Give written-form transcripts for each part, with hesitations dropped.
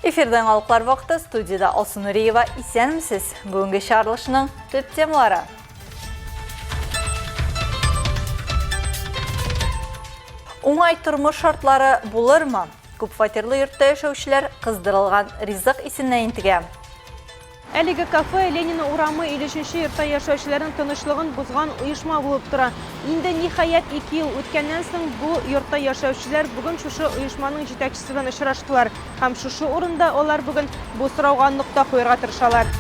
Эфирда яңалыклар вакыты студиядә Алсу Нуриева. Исәнмесез. Бүгенге чыгарылышның төп темалары. Уңай тормыш шартлары булырмы? Күпфатирлы йортта яшәүчеләр кыздырылган ризык исеннән интегә. Әлеге кафе Ленин урамы 53 нче йортта яшәүчеләрнең тынычлыгын бозган оешма булып тора. Инде, ниһаять, ике ел үткәннән соң бу йортта яшәүчеләр бүген шушы оешманың җитәкчесе белән очраштылар. Һәм шушы урында алар бүген бу сорауга нокта куярга тырышалар.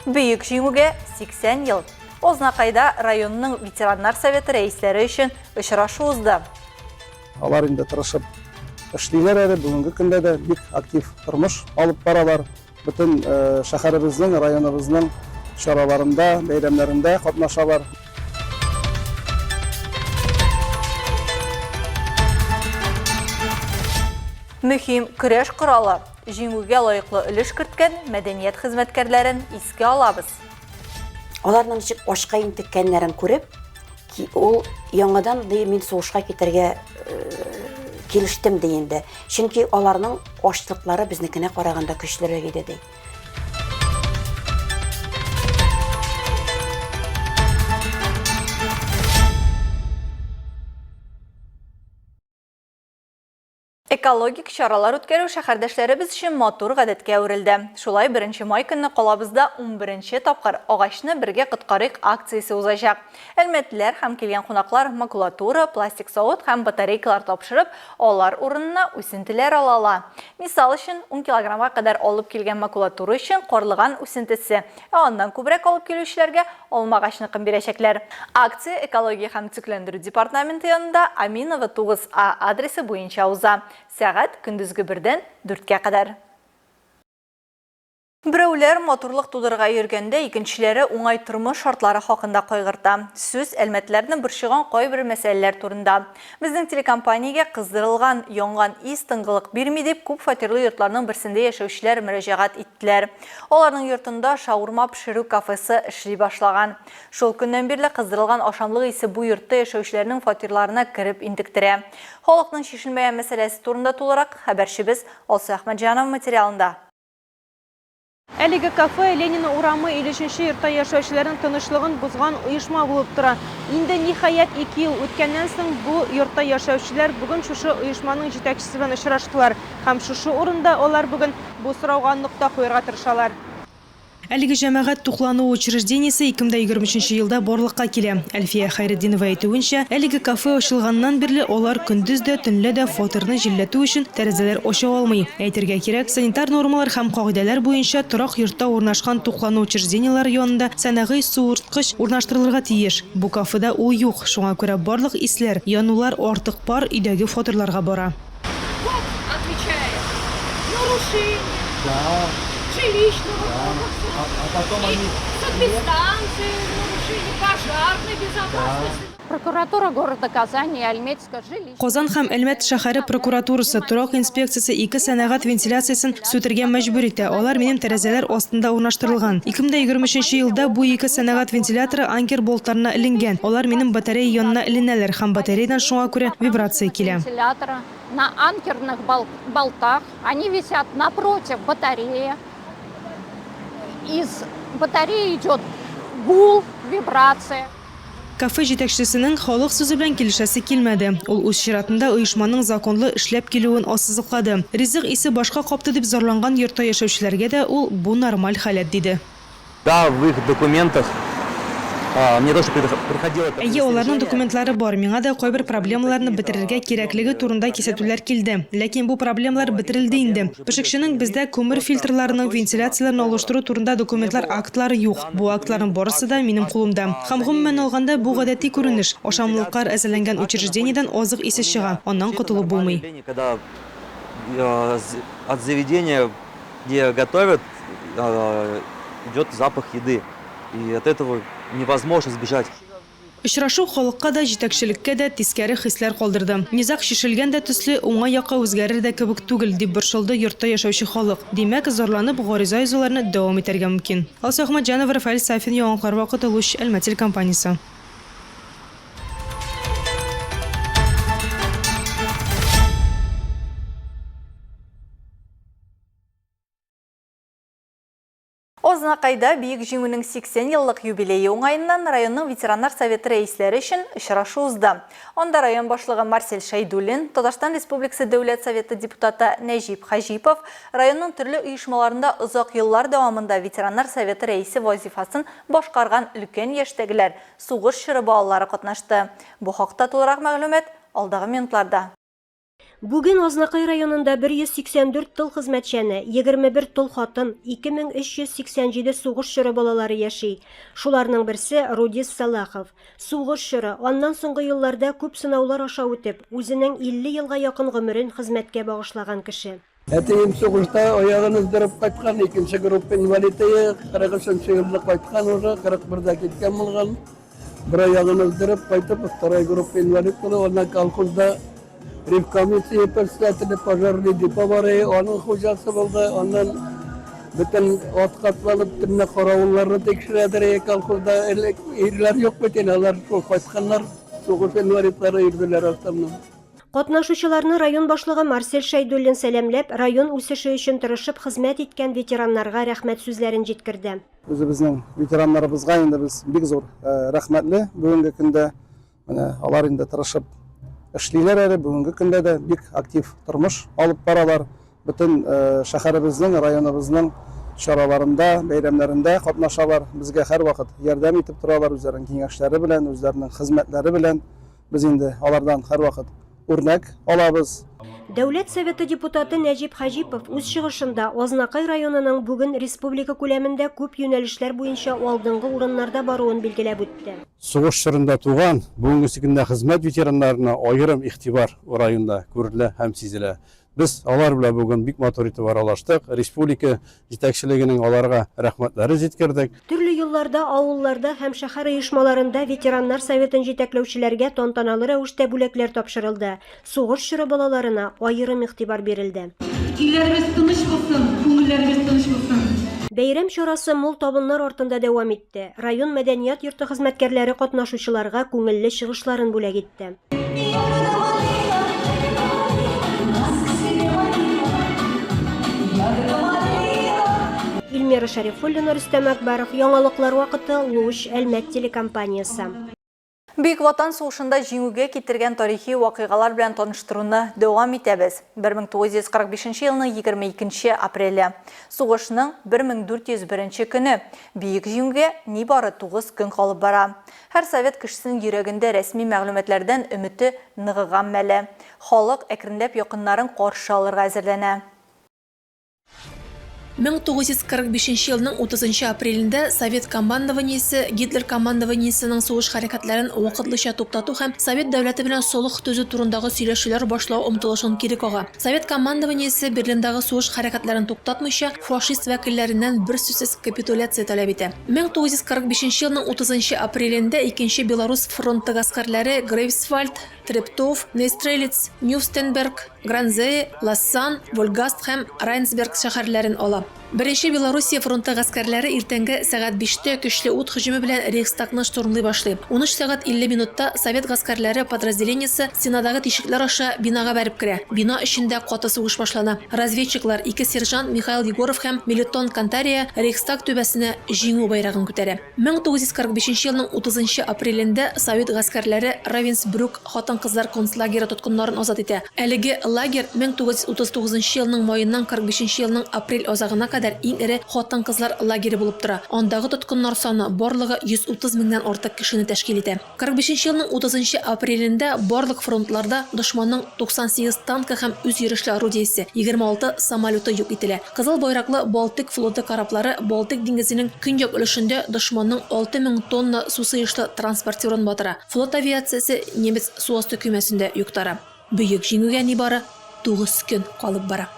Бөек Җиңүгә 80 ел. Азнакайда районның ветераннар советы рәисләре өчен очрашу узды. Алар инде тырышып эшлиләр әле, бүгенге көндә дә бик актив тормыш алып баралар. Бөтен шәһәребезнең, районыбызның чараларында, бәйрәмнәрендә катнашалар. Мөһим көрәш коралы, җиңүгә лаеклы өлеш керткән мәдәният хезмәткәрләрен искә алабыз. Аларның ничек ашка интеккәннәрен күреп, Ул яңадан ди, мин сугышка китәргә килештем ди инде. Чөнки аларның ачлыклары безнекенә караганда көчлерәк иде ди. Экологик чаралар үткәрү шәһәрдәшләребез өчен матур гадәткә әверелде. Шулай, беренче май көнне калабызда унберенче тапкыр Агачны бергә коткарыйк акциясе узачак. Әлмәтлеләр һәм килгән кунаклар макулатура, пластик савыт һәм батарейкалар тапшырып, алар урынына үсентеләр ала ала. Мисал өчен, ун килограммга кадәр алып килгән макулатура өчен карлыган үсентесе, ә аннан күбрәк алып килүчеләргә Алмагачныкын бирәчәкләр. Акция Экология һәм төзекләндерү департаменты янында Аминова 9 А адресы буенча уза. Сәгать көндезге бердән дүрткә кадәр. Берәүләр матурлык тудырырга йөргәндә, икенчеләре уңай тормыш шартлары хакында кайгырта. Сүз, әлмәтлеләрне борчыган кайбер мәсьәләләр турында. Безнең телекомпаниягә кыздырылган, янган ис тынгылык бирми дип күп фатирлы йортларның берсендә яшәүчеләр мөрәҗәгать иттеләр. Аларның йортында шаурма пешерү кафесы эшли башлаган. Шул көннән бирле кыздырылган ашамлык исе бу йортта яшәүчеләрнең фатирларына кереп интектерә. Халыкның чишелмәгән мәсьәләсе турында тулырак хәбәрчебез Алсу Әхмәтҗанова материалында. Әлеге кафе Ленин урамы 53 нче йортта яшәүчеләрнең тынычлыгын бозган оешма булып тора. Инде, ниһаять, ике ел үткәннән соң бу йортта яшәүчеләр бүген шушы оешманың җитәкчесе белән очраштылар. Һәм шушы урында алар бүген бу сорауга нокта куярга тырышалар. Әлеге җәмәгать туклануы учреждениесе 2023 нче елда барлыкка килә. Әлфия Хәйретдинова әйтүенчә, әлеге кафе ачылганнан бирле алар көндез дә, төнлә дә фатирны җилләтү өчен тәрәзәләр ача алмый. Әйтергә кирәк, санитар нормалар һәм кагыйдәләр буенча торак йортта урнашкан туклану учреждениеләре янында сәнәгый суырткыч урнаштырылырга тиеш. Бу кафеда ул юк, шуңа күрә барлык исләр, янулар, артык пар өйдәге фатирларга бара. Бог отвечает нарушение жилищного кодекса и санэпидстанции, нарушение пожарной безопасности. Прокуратура города Казани и Альметьевска жилищный. Казан һәм Әлмәт шәһәре прокуратурасы, торак инспекциясе ике сәнәгать вентиляциясен сүтергә мәҗбүр итә, алар минем тәрәзәләр астында урнаштырылган. 2023 нче елда бу ике сәнәгать вентиляторы анкер болтларына эленгән, алар минем батарея янына эленәләр һәм батареядан шуңа күрә вибрация килә. Вентилятора на анкерных болтах, они висят напротив батареи. Из батареи идет гул, вибрация. Кафе җитәкчесенең халык сүзе белән килешәсе килмәде. Ул үз чиратында оешманың законлы эшләп килүен ассызыклады. Ризык исе башка капты дип зарланган йортта яшәүчеләргә дә ул бу нормаль халәт диде. Да, в их документах мне тоже приходило это Әйе, аларның документлары бар. Миңа да кайбер проблемаларны бетерергә кирәклеге турында кисәтүләр килде. Ләкин бу проблемалар бетерелде инде. Пешекченең бездә күмер фильтрларының вентиляцияләрен алыштыру турында документлар актлары юк. Бу актларның барысы да минем кулымда. Һәм гомумән алганда, бу гадәти күренеш. Ашамлыклар әзерләнгән учреждениедән азык исе чыга, аннан котылып булмый. Когда от заведения где готовят, идет запах еды. И от этого невозможно сбежать. Очрашу халыкка да, җитәкчелеккә дә тискәре хисләр калдырды. Низаг чишелгән дә төсле, уңай якка үзгәрер дә кебек түгел, дип борчылды йортта яшәүче халык. Димәк, зарланып, гариза язуларны дәвам итәргә мөмкин. Алсу Әхмәтҗанова, Рафаэль Сафин, Яңалыклар вакыты, Луч, Әлмәт телекомпаниясе. Азнакайда Бөек Җиңүнең 80 еллык юбилее уңаеннан районның ветераннар советы рәисләре өчен очрашу узды. Анда район башлыгы Марсель Шәйдуллин, Татарстан Республикасы Дәүләт Советы депутаты Нәҗип Хаҗипов, районның төрле оешмаларында озак еллар дәвамында ветераннар советы рәисе вазифасын башкарган өлкән яшьтәгеләр, сугыш чоры балалары катнашты. Бу хакта тулырак мәгълүмат алдагы минутларда. Бүген Азнакай районында 184 тыл хезмәтчәне, 21 тол хатын, 2387 сугыш чоры балалары яши. Шуларның берсе, Рудис Сәлахов. Сугыш чоры, аннан соңгы елларда күп сынаулар аша үтеп, үзенең 50 елга якын гомерен хезмәткә багышлаган кеше. Әтием сугышта аягын өздереп кайткан, икенче группа инвалиды, 43 нче елны кайткан уже, 41 дә киткән булган. Бер аягын өздереп кайтып, вторая группа инвалид була, аннан колхозда Ревкомиссия председателе, пожарный депо бар иде, аның хуҗасы булды. Аннан бөтен атка атланып, төнлә каравылларны тикшерәдер иде колхозда. Элек ирләр юк бит инде, алар шул кайтканнар, сугыш инвалидлары йөрделәр основном. Катнашучыларны район башлыгы Марсель Шәйдуллин сәламләп, район үсеше өчен тырышып хезмәт иткән ветераннарга рәхмәт сүзләрен җиткерде. Үзебезнең ветераннарыбызга инде без бик зур рәхмәтле бүгенге көндә. Менә алар инде тырышып эшлиләр әле, бүгенге көндә дә бик актив тормыш алып баралар. Бөтен шәһәребезнең, районыбызның чараларында, бәйрәмнәрендә катнашалар. Безгә һәрвакыт ярдәм итеп торалар, үзләренең киңәшләре белән, үзләренең хезмәтләре белән. Без инде алардан һәрвакыт үрнәк алабыз. Дәүләт Советы депутаты Нәҗип Хаҗипов үз чыгышында Азнакай районының бүген республика күләмендә күп юнәлешләр буенча алдынгы урыннарда баруын билгеләп үтте. Сугыш чорында туган, бүгенгесе көндә хезмәт ветераннарына аерым игътибар районда күрелә һәм сизелә. Без алар белән бүген бик матур итеп аралаштык, республика җитәкчелегенең аларга рәхмәтләрен җиткердек. Төрле елларда авылларда һәм шәһәр оешмаларында ветераннар советын җитәкләүчеләргә тантаналы рәвештә бүләкләр тапшырылды, сугыш чоры балаларына аерым игътибар бирелде. Илләребез тыныч булсын, күңелләребез тыныч булсын. Бәйрәм чарасы мул табыннар артында дәвам итте. Район мәдәният йорты хезмәткәрләре катнашучыларга күңелле чыгышларын бүләк итте. Ильмира Шәрифуллина, Рөстәм Әкбәров, Яңалыклар вакыты, Луч, Әлмәт телекомпаниясе. Бөек Ватан сугышында җиңүгә китергән тарихи вакыйгалар белән таныштыруны дәвам итәбез. 1945 елның 22 нче апреле. Сугышның 1401 нче көне. Бөек Җиңүгә нибары 9 көн калып бара. Һәр совет кешесенең йөрәгендә рәсми мәгълүматлардан өмете ныгыган мәле. Халык әкренләп якыннарын каршы алырга әзерләнә. 1945 елның 30 нчы апрелендә Совет командованиесе Гитлер командованиесенең сугыш хәрәкәтләрен вакытлыча туктату һәм Совет дәүләте белән солых төзү турындагы сөйләшүләр башлау омтылышын кире кага. Совет командованиесе Берлиндагы сугыш хәрәкәтләрен туктатмыйча, фашист вәкилләреннән берсүзсез капитуляция таләп итә. 1945 елның 30 нчы апрелендә Икенче Белорус фронты гаскәрләре Грейфсвальд, Трептов, Нейстрелиц, Нюфстенберг, Гранзее, Лассан, Вольгаст һәм Райнсберг шәһәрләрен ала. Беренче Белоруссия фронты гаскәрләре иртәнге сәгать биштә көчле ут һөҗүме белән Рейхстагны штурмлый башлый. 13 сәгать 50 минутта совет гаскәрләре подразделениесе стенадагы тишекләр аша бинага бәреп керә. Бина эчендә каты сугыш башлана. Разведчиклар, ике сержант Михаил Егоров һәм Мелитон Кантария Рейхстаг түбәсенә Җиңү байрагын күтәрә. 1945 елның 30 нчы апрелендә совет гаскәрләре Равенсбрюк хатын-кызлар концлагере тоткыннарын азат итә. Әлеге лагерь 1939 нчы елның маеннан 45 нче елның апрель азагына кадәр иң эре хатын-кызлар лагере булып тора. Андагы тоткыннар саны барлыгы 130 меңнән артык кешене тәшкил итә. 45 нче елның 30 нчы апрелендә барлык фронтларда дошманның 98 танкы һәм үзйөрешле орудиесе, 26 самолеты юк ителә. Кызыл байраклы Балтыйк флоты кораблары Балтыйк диңгезенең көньяк өлешендә дошманның 6000 тонна сусыешлы транспортерын батыра. Флот авиациясе немец су асты көймәсен дә юктара. Бөек Җиңүгә нибары тугыз көн калып бара.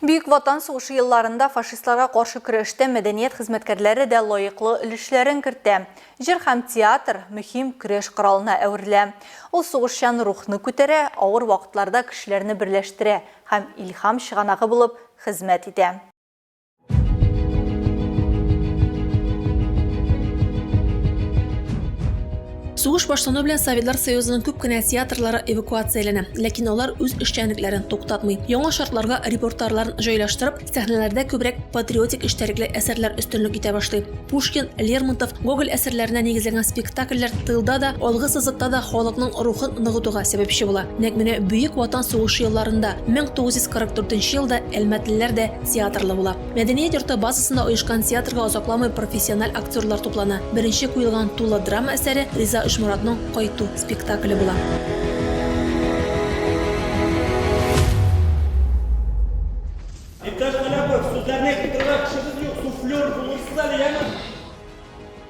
Бөек Ватан сугышы елларында фашистларга каршы көрәштә мәдәният хезмәткәрләре дә лаеклы өлешләрен кертә. Җыр һәм театр мөһим көрәш коралына әверелә. Ул сугышчан рухны күтәрә, авыр вакытларда кешеләрне берләштерә һәм илһам чыганагы булып хезмәт итә. Сугыш башлану белән Советлар Союзының күп кенә театрлары эвакуацияләнә, ләкин алар үз эшчәнлекләрен туктатмый. Яңа шартларга репертуарларын җайлаштырып, сәхнәләрдә күбрәк патриотик эчтәлекле әсәрләр өстенлек итә башлый. Пушкин, Лермонтов, Гоголь әсәрләренә нигезләнгән спектакльләр тылда да, алгы сызыкта да халыкның рухын ныгытуга сәбәпче була. Нәкъ менә Бөек Ватан сугышы елларында, 1944 елда әлмәтлеләр дә театрлы була. Мәдәният йорты базасында оешкан театрга озакламый профессиональ актерлар туплана. Беренче куелган тулы драма әсәре Риза Ишморатның Кайту спектакле була. Иптәш Таләпов, сүзләрне әйтеп торырга кешебез юк, суфлер булырсыз әле, яме?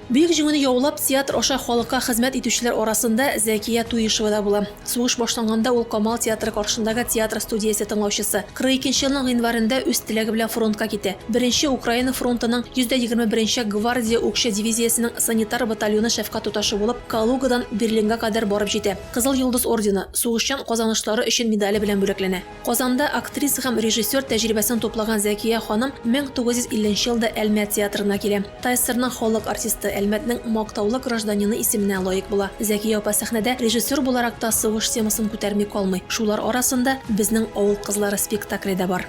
Бөек Җиңүне яулап, театр аша халыкка хезмәт итүчеләр арасында Зәкия Туишева да була. Сугыш башланганда ул Камал театры каршындагы театр студиясе тыңлаучысы. 42 нче елның гыйнварында үз теләге белән фронтка китә. Беренче Украина фронтының 121 нче гвардия укчы дивизиясенең санитар батальоны шәфкать туташы булып, Калугадан Берлинга кадәр барып җитә. Кызыл Йолдыз ордены, Сугышчан казанышлары өчен медале белән бүләкләнә. Казанда актриса һәм режиссер тәҗрибәсен туплаган Зәкия ханым 1950 нче елда Әлмәт театрына килә. ТАССРның халык артисты, Әлмәтнең мактаулы гражданины исеменә лаек була. Зәкия апа сәхнәдә режиссер буларак та сугыш темасын күтәрми калмый. Шулар арасында Безнең авыл кызлары спектакле дә бар.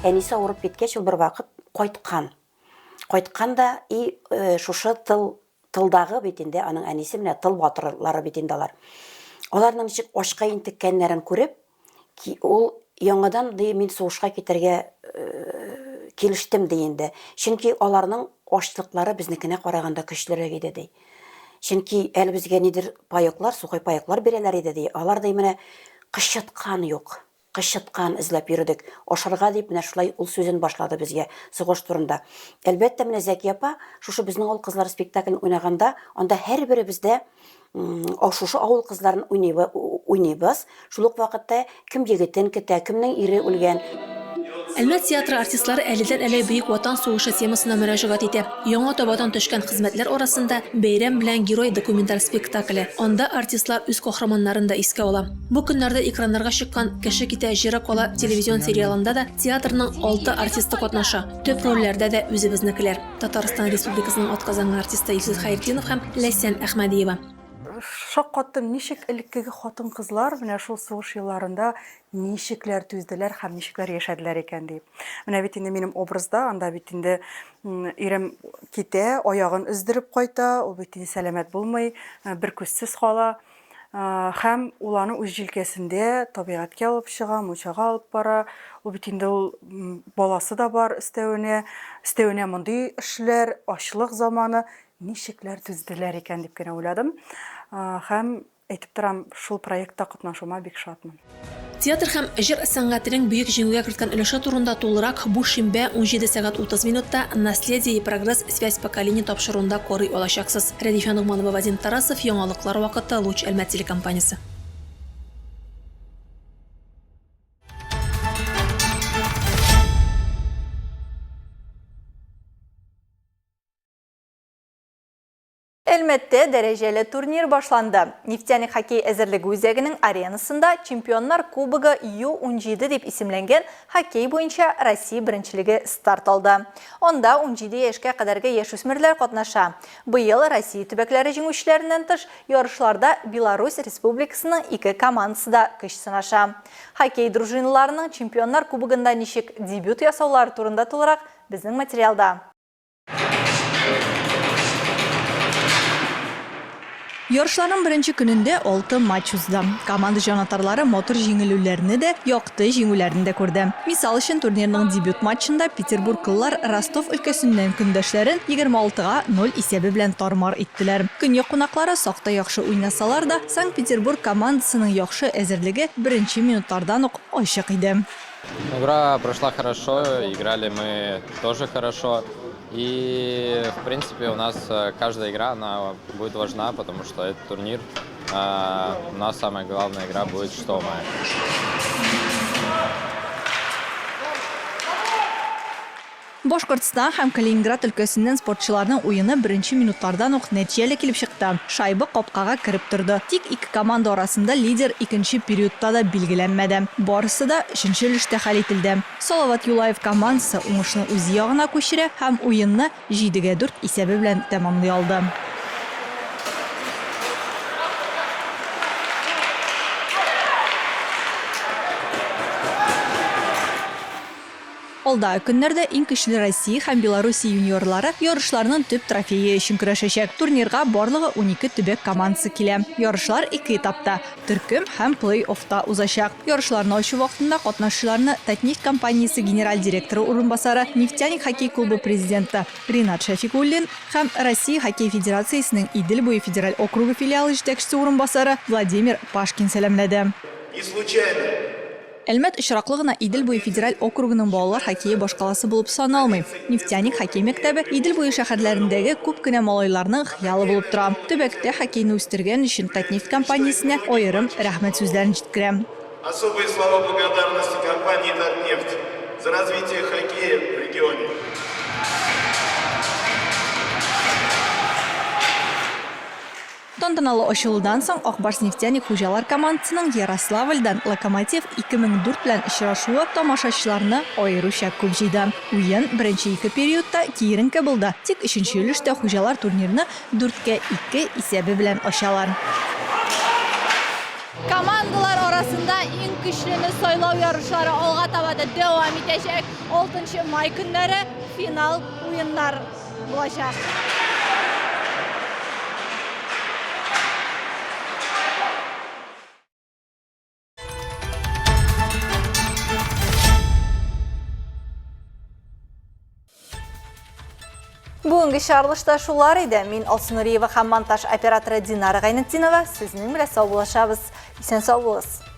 Әнисе авырып киткәч, ул бервакыт кайткан. Кайткан да и шушы тыл Тылдагы бит инде аның әнисе, менә тыл батырлары бит инде алар. Аларның ничек ачка интеккәннәрен күреп, ул яңадан ди, мин сугышка китәргә килештем ди инде. Чөнки аларның ачлыклары безнекенә караганда көчлерәк иде ди. Чөнки әле безгә нидер паеклар, сухой паеклар бирәләр иде ди. Алар ди менә кычыткан юк. Кычыткан эзләп йөрдек, ашарга дип, менә шулай ул сүзен башлады безгә сугыш турында. Әлбәттә, менә Зәки апа шушы Безнең авыл кызлары спектаклен уйнаганда, анда һәрберебез дә шушы авыл кызларын уйныйбыз. Шул ук вакытта кем егетен көтә, кемнең ире үлгән. Әлмәт театры артистлары әледән-әле Бөек Ватан сугышы темасына мөрәҗәгать итә. Яңа табадан төшкән хезмәтләр арасында Бәйрәм белән герой документаль спектакле. Анда артистлар үз каһарманнарын да искә ала. Бу көннәрдә экраннарга чыккан Кеше китә, җыры кала телевизион сериалында да театрның алты артисты катнаша. Төп рольләрдә дә үзебезнекеләр, Татарстан Республикасының атказанган артисты Илсөз Хәертдинов һәм Ләйсән Әхмәдиева. Шаккаттым, ничек элеккеге хатын-кызлар менә шул сугыш елларында ничекләр түзделәр һәм ничекләр яшәделәр икән дип. Менә бит инде минем образда, анда бит инде ирем китә, аягын өздереп кайта, ул бит инде сәламәт булмый, бер күзсез кала. Һәм ул аны үз җилкәсендә табигатькә алып чыга, мунчага алып бара. Ул бит инде ул баласы да бар өстәвенә, өстәвенә мондый эшләр, ачлык заманы, ничекләр түзделәр икән дип кенә уйладым. Һәм әйтеп торам, шул проектта катнашуыма бик шатмын. Театр һәм җыр сәнгатенең Бөек Җиңүгә керткән өлеше турында тулырак бу шимбә 17 сәгать 30 минутта Наследие и прогресс. Связь поколений тапшыруында карый алачаксыз. Рәдифә Ногманова, Вадим Тарасов, Яңалыклар вакыты, Луч Әлмәт телекомпаниясе. Әлмәттә дәрәҗәле турнир башланды. Нефтяник хоккей әзерлеге үзәгенең аренасында Чемпионнар кубогы Ю-17 дип исемләнгән хоккей буенча Россия беренчелеге старт алды. Анда 17 яшькә кадәрге яшүсмерләр катнаша. Быел Россия төбәкләре җиңүчеләреннән тыш, ярышларда Беларусь Республикасының ике командасы да көч сынаша. Хоккей дружиналарының Чемпионнар кубогында ничек дебют ясаулары турында тулырак безнең материалда. Ярышларның беренче көнендә алты матч узды. Команда җанатарлары матур җиңелүләрне дә, якты җиңүләрне дә күрде. Мисал өчен, турнирның дебют матчында петербурглылар Ростов өлкәсеннән көндәшләрен 26 га 0 исәбе белән тар-мар иттеләр. Көньяк кунаклары сакта яхшы уйнасалар да, Санкт-Петербург командасының яхшы әзерлеге беренче минутлардан ук ачык иде. Игра прошла хорошо, играли мы тоже хорошо. И, в принципе, у нас э, каждая игра, она будет важна, потому что этот турнир, э, у нас самая главная игра будет 6 мая. Башкортстан һәм Калининград өлкәсеннән спортчыларның уены беренче минутлардан ук нәтиҗәле килеп чыкты. Шайба капкага кереп торды. Тик ике команда арасында лидер икенче периодта да билгеләнмәде. Барысы да өченче өлештә хәл ителде. Салават Юлаев командасы уңышны үз ягына күчерә һәм уенны җидегә дүрт исәбе белән тәмамлый алды. Алдагы көннәрдә иң көчле Россия һәм Белоруссия юниорлары ярышларның төп трофее өчен көрәшәчәк. Турнирга барлыгы 12 төбәк командасы килә. Ярышлар ике этапта, төркем һәм плей-оффта узачак. Ярышларны ачу вакытында катнашучыларны Татнефть компаниясе генераль директоры урынбасары, Нефтяник хоккей клубы президенты Ринат Шәфикуллин һәм Россия Хоккей федерациясенең Идел буе федераль округы филиалы җитәкчесе урынбасары Владимир Пашкин сәламләде. Не случайно Әлмәт очраклы гына Идел буе федераль округының балалар хоккее башкаласы булып саналмый. Нефтяник хоккей мәктәбе Идел буе шәһәрләрендәге күп кенә малайларның хыялы булып тора. Төбәктә хоккейны үстергән өчен Татнефть компаниясенә аерым рәхмәт сүзләрен җиткерә. Особые слова благодарности компании Татнефть за развитие хоккея в регионе. Тантаналы ачылудан соң Ак Барс Нефтяник хуҗалар командасының Ярославльдән Локомотив 2004 белән очрашуы тамашачыларны аеруча күп җыйды. Уен беренче ике периодта киеренке булды, тик өченче өлештә хуҗалар турнирны дүрткә ике исәбе белән ачалар. Командалар арасында иң көчлене сайлау ярышлары алга таба да дәвам итәчәк. 6 май көннәре финал уеннар булачак. Бүгенге чыгарылышта шулар иде. Мин Алсу Нуриева һәм монтаж операторы Динара Гайнетдинова сезнең белән саубуллашабыз. Исән сау булыгыз.